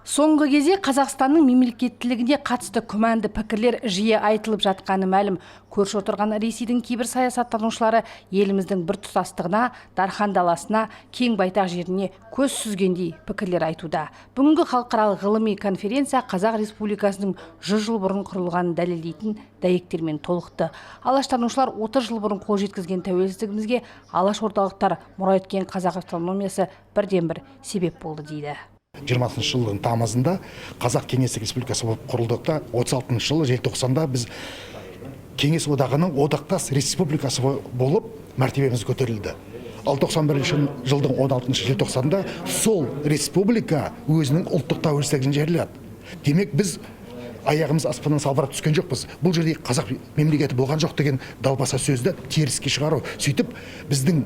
Соңғы кезде Қазақстанның мемлекеттілігіне қатысты күмәнді пікірлер жиі айтылып жатқаны мәлім. Көрші отырған Ресейдің кейбір саясаттанушылары еліміздің біртұтастығына, дархан даласына, кең байтақ жеріне көз сүзгендей пікірлер айтуда. Бүгінгі халықаралық ғылыми конференция Қазақ Республикасының 100 жыл бұрын құрылғанын дәлелдейтін дәйектермен толықты. Алаштанушылар 30 жыл бұрын қол жеткізген тәуелсіздігімізге алаш орталықтар мұра еткен қазақ автономиясы бірден бір себеп болды дейді. 20-жылдың тамызында Қазақ Кеңестік Республикасы болып құрылдық та, 36 жылы желтоқсанда біз Кеңес Одағының одақтас республикасы болып мәртебеміз көтерілді. Ал 91 жылдың 16 желтоқсанда сол республика өзінің ұлттық тәуелсіздігін жариялады. Демек, біз аяғымыз аспаннан салбырап түскен жоқпыз. Бұл жерде қазақ мемлекеті болған жоқ деген далбаса сөзді теріске шығару, сөйтіп біздің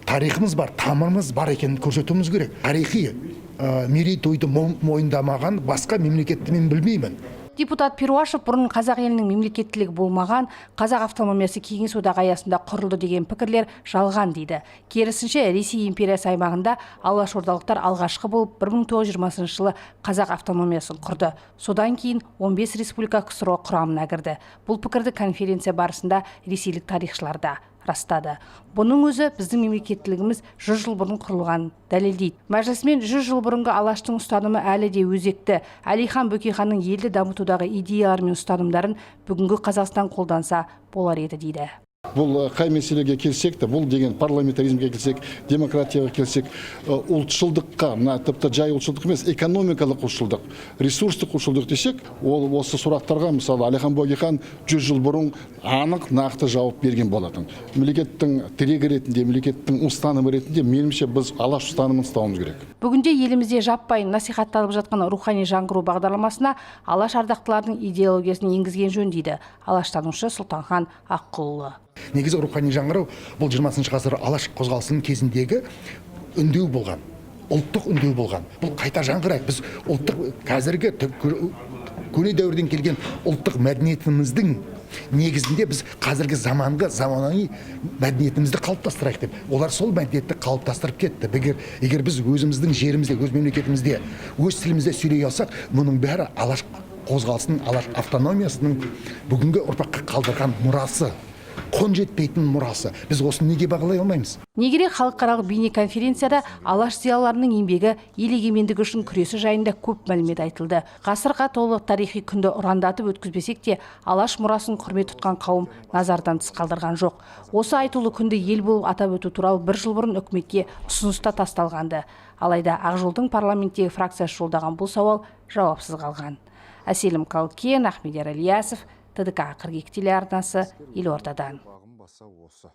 тарихымыз бар, тамырымыз бар екенін көрсетуіміз керек. Тарихи мерейтойды мойындамаған басқа мемлекетті мен білмеймін. Депутат Перуашев бұрын қазақ елінің мемлекеттілігі болмаған, қазақ автономиясы Кеңес Одағы аясында құрылды деген пікірлер жалған дейді. Керісінше, Ресей империясы аймағында алашордалықтар алғашқы болып 1920 жылы қазақ автономиясын құрды. Содан кейін 15 республика КСРО құрамына кірді. Бұл пікірді конференция барысында ресейлік тарихшылар да растады. Бұның өзі біздің мемлекеттілігіміз 100 жыл бұрын құрылғанын дәлелдейді. Мәжілісмен 100 жыл бұрынғы Алаштың ұстанымы әлі де өзекті. Әлихан Бөкейханның елді дамытудағы идеялары мен ұстанымдарын бүгінгі Қазақстан қолданса болар еді дейді. Бұл қай мәселеге келсек те, бұл деген парламентаризмге келсек, демократияға келсек, ұлтшылдыққа, мына тіпті жай ұлтшылдық емес, экономикалық ұлтшылдық, ресурстық ұлтшылдық десек, ол осы сұрақтарға, мысалы, Әлихан Бөкейхан 100 жыл бұрын анық, нақты жауап берген болатын. Мемлекеттің тірегі ретінде, мемлекеттің ұстанымы ретінде, меніңше, біз Алаш ұстанымын ұстауымыз керек. Бүгінде елімізде жаппай насихатталып жатқан «Рухани жаңғыру» бағдарламасына Алаш ардақтыларының идеологиясын енгізген жөн дейді алаштанушы Сұлтанхан Аққұлұлы. Негізі, «Рухани жаңғыру» бұл 20 ғасыр Алаш қозғалысының кезіндегі үндеу болған, ұлттық үндеу болған. Бұл қайта жаңғырайық, біз ұлттық қазіргі көне дәуірден келген ұлттық мәдениетіміздің негізінде біз қазіргі заманғы, заманауи мәдениетімізді қалыптастырайық деп олар сол мәдениетті қалыптастырып кетті. Егер біз өзіміздің жерімізде, өз мемлекетімізде өз тілімізде сөйлей алсақ, мұның бәрі Алаш қозғалысының, Алаш автономиясының бүгінгі ұрпаққа қалдырған мұрасы, қон жетпейтін мұрасы. Біз осыны неге бағалай алмаймыз? Не керек, халықаралық бейнеконференцияда Алаш зиялыларының еңбегі, ел егемендігі үшін күресі жайында көп мәлімет айтылды. Ғасырға толы тарихи күнді ұрандатып өткізбесек те, Алаш мұрасын құрмет тұтқан қауым назардан тыс қалдырған жоқ. Осы айтулы күнді ел болып атап өту туралы бір жыл бұрын үкіметке ұсыныс та тасталғанды. Алайда Ақжолдың парламенттегі фракциясы жолдаған бұл сауал жауапсыз қалған. Әселім Қалкен, Ахмедияр Ілиясов, ТДК 42 телеарнасы, елордадан. Бағым баса осы.